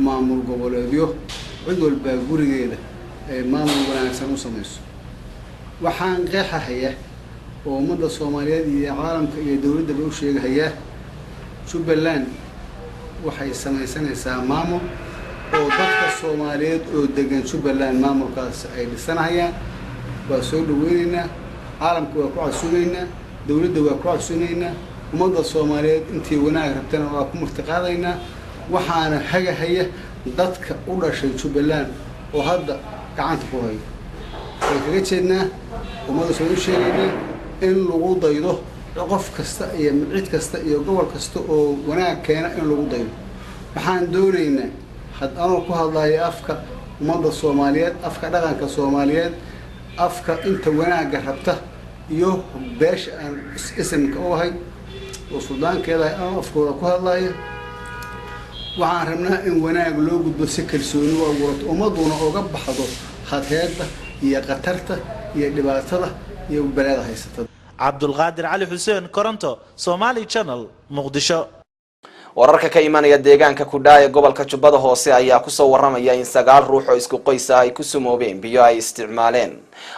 Maamul goboleedyo, cid walbaa gurigeeda ay maamul wanaagsan u samayso. Waxaan qeexahayaa oo ummadda Soomaaliyeed iyo caalamka iyo dowladdaba u sheegahayaa, Jubbaland waxay samaysanaysaa maamul oo dadka Soomaaliyeed oo degan Jubbaland maamulkaas ay dhisanahayaan. Waa soo dhaweyneynaa, caalamka waa ku casuumaynaa, dowladda waa ku casuumaynaa, ummadda Soomaaliyeed intii wanaag rabtana waa ku martiqaadaynaa. Waxaana hagahaya dadka u dhashay Jubbaland oo hadda gacanta ku haya. Waan kaga jeednaa, ummadda soo u sheegaynaa in lagu daydo qof kasta iyo cid kasta iyo gobol kasta oo wanaag keena in lagu daydo. Waxaan doonaynaa had anoo ku hadlaya afka ummadda Soomaaliyeed, afka dhaqanka Soomaaliyeed, afka inta wanaagga rabta iyo beesha aan isimka u ahay oo suldaankeeda, anoo afkooda ku hadlaya, waxaan rabnaa in wanaag loo gudbo si kalsooni u abuurato, ummadduna uga baxdo hadheedda iyo khatarta iyo dhibaatada iyo beleeda haysatada. Cabdulqaadir Cali Xuseen Koronto, Somali Channel, Muqdisho. Wararka ka imanaya deegaanka Kudhaa ee gobolka Jubbada Hoose ayaa kusoo waramaya in 9 ruux oo isku qoys ah ay ku sumoobeen biyo ay isticmaaleen.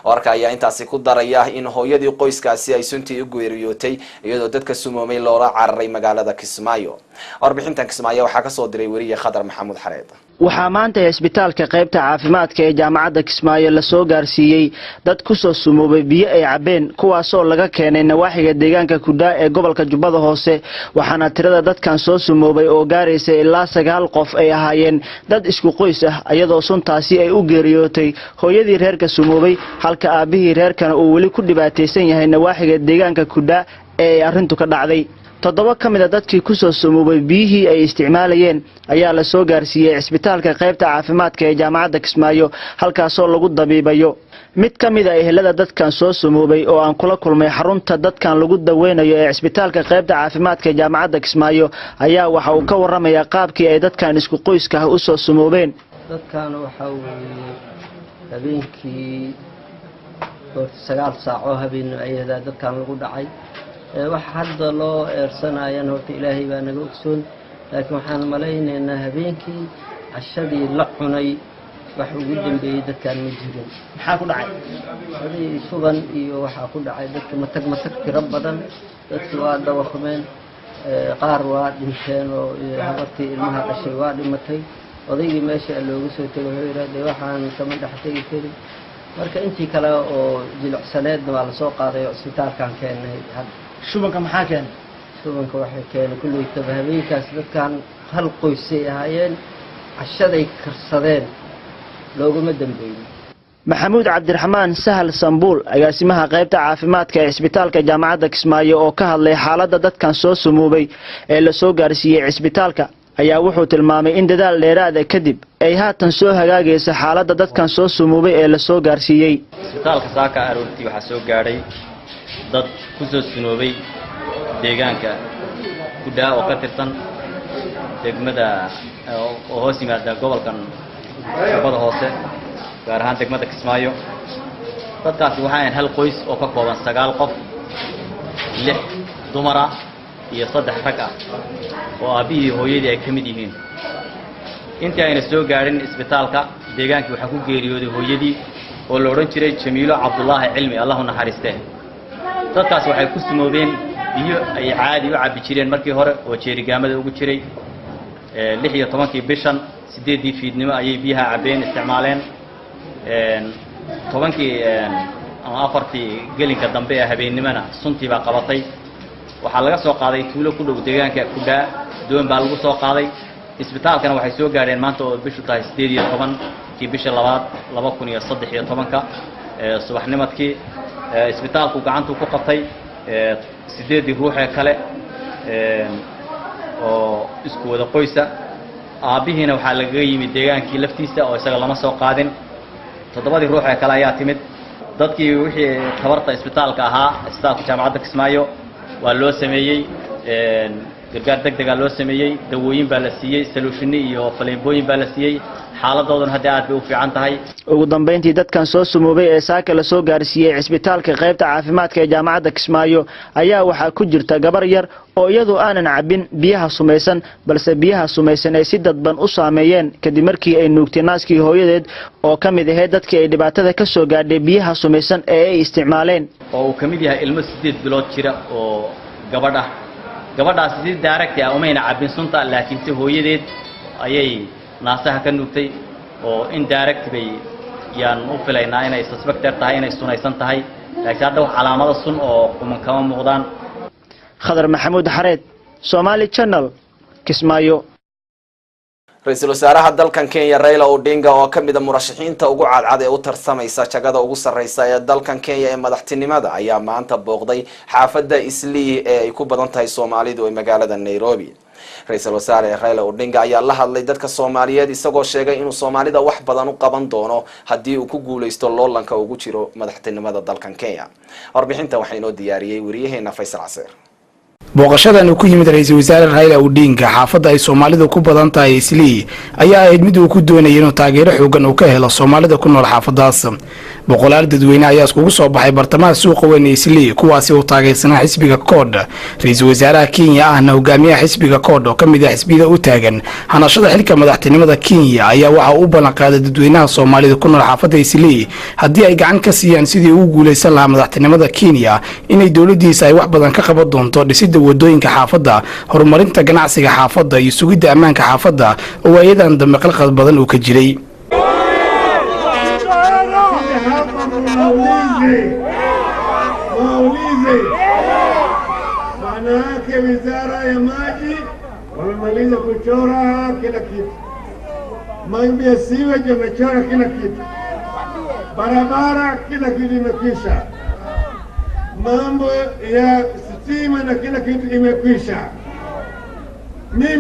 Wararka ayaa intaasi ku daraya in hooyadii qoyskaasi ay suntii u geeriyootay, iyadoo dadka sumoomay loola cararay magaalada Kismaayo. Warbixintan Kismaayo waxaa kasoo diray weriye Khadar Maxamuud Xareed. Waxaa maanta isbitaalka qaybta caafimaadka ee Jaamacadda Kismaayo lasoo gaarsiiyey dad kusoo sumoobay biyo ay cabeen, kuwaasoo laga keenay nawaaxiga deegaanka Kudhaa ee gobolka Jubbada Hoose. Waxaana tirada dadkan soo sumoobay oo gaaraysa ilaa 9 qof ay ahaayeen dad isku qoys ah, iyadoo suntaasi ay u geeriyootay hooyadii reerka sumoobay, halka aabbihii reerkana uu weli ku dhibaataysan yahay nawaaxiga deegaanka Kudhaa ee ay arrintu ka dhacday. 7 ka mid a dadkii kusoo sumoobay biyihii ay isticmaalayeen ayaa la soo gaarsiiyey cisbitaalka qaybta caafimaadka ee Jaamacadda Kismaayo, halkaasoo lagu dabiibayo. Mid ka mid a ehelada dadkan soo sumoobay oo aan kula kulmay xarunta dadkan lagu daweynayo ee cisbitaalka qaybta caafimaadka ee Jaamacadda Kismaayo ayaa waxa uu ka waramayaa qaabkii ay dadkan isku qoyska ah usoo sumoobeen. Dadkan waxaa weeye habeenkii horta 9 saac oo habeenno ayadaa dadkan lagu dhacay. Waxa hadda loo eersanayana horta Ilaahay baa naga ogsoon, laakiin waxaan malaynaynaa habeenkii cashadii la cunay wax ugu dambeeyey dadkan ma jirin. Maxaa ku dhacay? Adii shuban iyo waxaa ku dhacay dadka matag, matag tiro badan. Dadki waa dawaqmeen, qaar waa dhinteen oo habartii ilmaha dhashay waa dhimatay. Odaygii meesha looga soo tegay wuxuu yidhahdee waxaan kama dhex tegi karin. Marka intii kale oo jilicsaneedna waa lasoo qaaday oo cisbitaalkaan keennay hadda. Shubanka maxaa keenay? Shubanka waxay keenay kullaytaba habeenkaas dadkan hal qoysay ahaayeen, cashaday karsadeen looguma dambeeyey. Maxamuud Cabdiraxmaan Sahal Sambuul, agaasimaha qaybta caafimaadka ee cisbitaalka Jaamacadda Kismaayo, oo ka hadlay xaaladda dadkan soo sumoobay ee lasoo gaarsiiyey cisbitaalka, ayaa wuxuu tilmaamay in dadaal dheeraada kadib ay haatan soo hagaagaysa xaaladda dadkan soo sumoobay ee lasoo gaarsiiyey. Isbitaalka saaka aroortii waxaa soo gaadhay dad ku soo sunoobay deegaanka Kudhaa oo ka tirsan degmada oo hoos yimaada gobolkan Jubbada Hoose, gaar ahaan degmada Kismaayo. Dadkaasi waxay ahayn hal qoys oo ka kooban 9 qof, 6 dumar ah iyo 3 rag ah oo aabbihii hooyadii ay ka mid yihiin. Intii ayna soo gaadhin isbitaalka deegaankii waxaa ku geeriyooday hooyadii oo la odhan jiray Jamiilo Cabdullaahi Cilmi, Allahu naxariistee. Dadkaas waxay ku sumoobeen biyo ay caadi u cabbi jireen markii hore oo jeerigaamada ugu jiray. 16-kii bishan 8-dii fiidnimo ayay biyaha cabbeen, isticmaaleen. 10-kii ama 4-tii gelinka dambe ee habeennimona suntii baa qabatay. Waxaa laga soo qaaday tuulo ku dhow deegaanka Kudhaa, doon baa lagu soo qaaday. Isbitaalkana waxay soo gaadheen maanta oo bishu tahay 18-kii bisha labaad 2013-ka subaxnimadkii. Isbitaalku gacantuu ku qabtay 8-dii ruux ee kale oo isku wada qoysa. Aabbihiina waxaa lagaga yimid deegaankii laftiisa oo isaga lama soo qaadin. 7-dii ruux ee kale ayaa timid. Dadkii wixii tabarta isbitaalka ahaa, isbitaalka Jaamacadda Kismaayo waa loo sameeyey. Gargaar deg degaa loo sameeyey, dawooyin baa la siiyey, saluushini iyo faleembooyin baa la siiyey. Xaaladooduna hadda aad bay u fiican tahay. Ugu dambeyntii, dadkan soo sumoobay ee saaka lasoo gaarsiiyey cisbitaalka qaybta caafimaadka ee jaamacadda Kismaayo ayaa waxaa ku jirta gabar yar oo iyadu aanan cabbin biyaha sumaysan, balse biyaha sumaysan ay si dadban u saameeyeen kadib markii ay nuugtay naaskii hooyadeed oo ka mid ahayd dadkii ay dhibaatada ka soo gaadhay biyaha sumaysan ee ay isticmaaleen. Oo uu ka mid yahay ilmo 8 bilood jira oo gabadh ah. Gabadhaasi si direct ah umayna cabbin sunta, laakiin si hooyadeed ayay naasaha ka nuugtay oo indirect bay yaan u filaynaa inay suspected tahay inay sunaysan tahay, laakiin hadda wax calaamado sun oo quman kama muuqdaan. Khadar Maxamuud Xareed, Somali Channel, Kismaayo. Ra-iisul wasaaraha dalkan Kenya Raila Odinga oo kamid a murashaxiinta ugu cadcad ee u tarsamaysa jagada ugu sarreysa ee dalkan Kenya ee madaxtinimada ayaa maanta booqday xaafadda Islii ee ay ku badan tahay Soomaalidu ee magaalada Nairobi. Ra-iisul wasaare Raila Odinga ayaa la hadlay dadka Soomaaliyeed, isagoo sheegay inuu Soomaalida wax badan u qaban doono haddii uu ku guuleysto loolanka ugu jiro madaxtinimada dalkan Kenya. Warbixinta waxaa inoo diyaariyey wariyaheena Faysal Caseer. Booqashadan uu ku yimid ra-iisul wasaare Raila Odinga xaafadda ay Soomaalidu ku badan tahay Islii ayaa ahayd mid uu ku doonayay inuu taageero xoogan uu ka helo Soomaalida ku nool xaafadaas. Boqolaal dadweyne ayaa iskugu soo baxay bartamaha suuqa weyn ee Islii, kuwaasi uu taageersanaa xisbiga CORD. Ra-iisul wasaaraha Kenya ahna hogaamiyaha xisbiga CORD oo ka mid ah xisbiyada u taagan hanashada xilka madaxtinimada Kenya ayaa waxa uu u ballanqaaday dadweynaha Soomaalida ku nool xaafadda Islii haddii ay gacan ka siiyaan sidii ugu guuleysan lahaa madaxtinimada Kenya inay dowladiisa ay wax badan ka qaban doonto dhisida wadooyinka xaafadda, horumarinta ganacsiga xaafadda iyo sugidda ammaanka xaafadda oo waayadan dambe qalqal badan uu ka jiray. Waulize, maana yake wizara ya maji wamemaliza kuchora kila kitu, mambo ya sewage wamechora kila kitu, barabara kila kitu imekwisha, mambo ya stima na kila kitu imekwisha. Mimi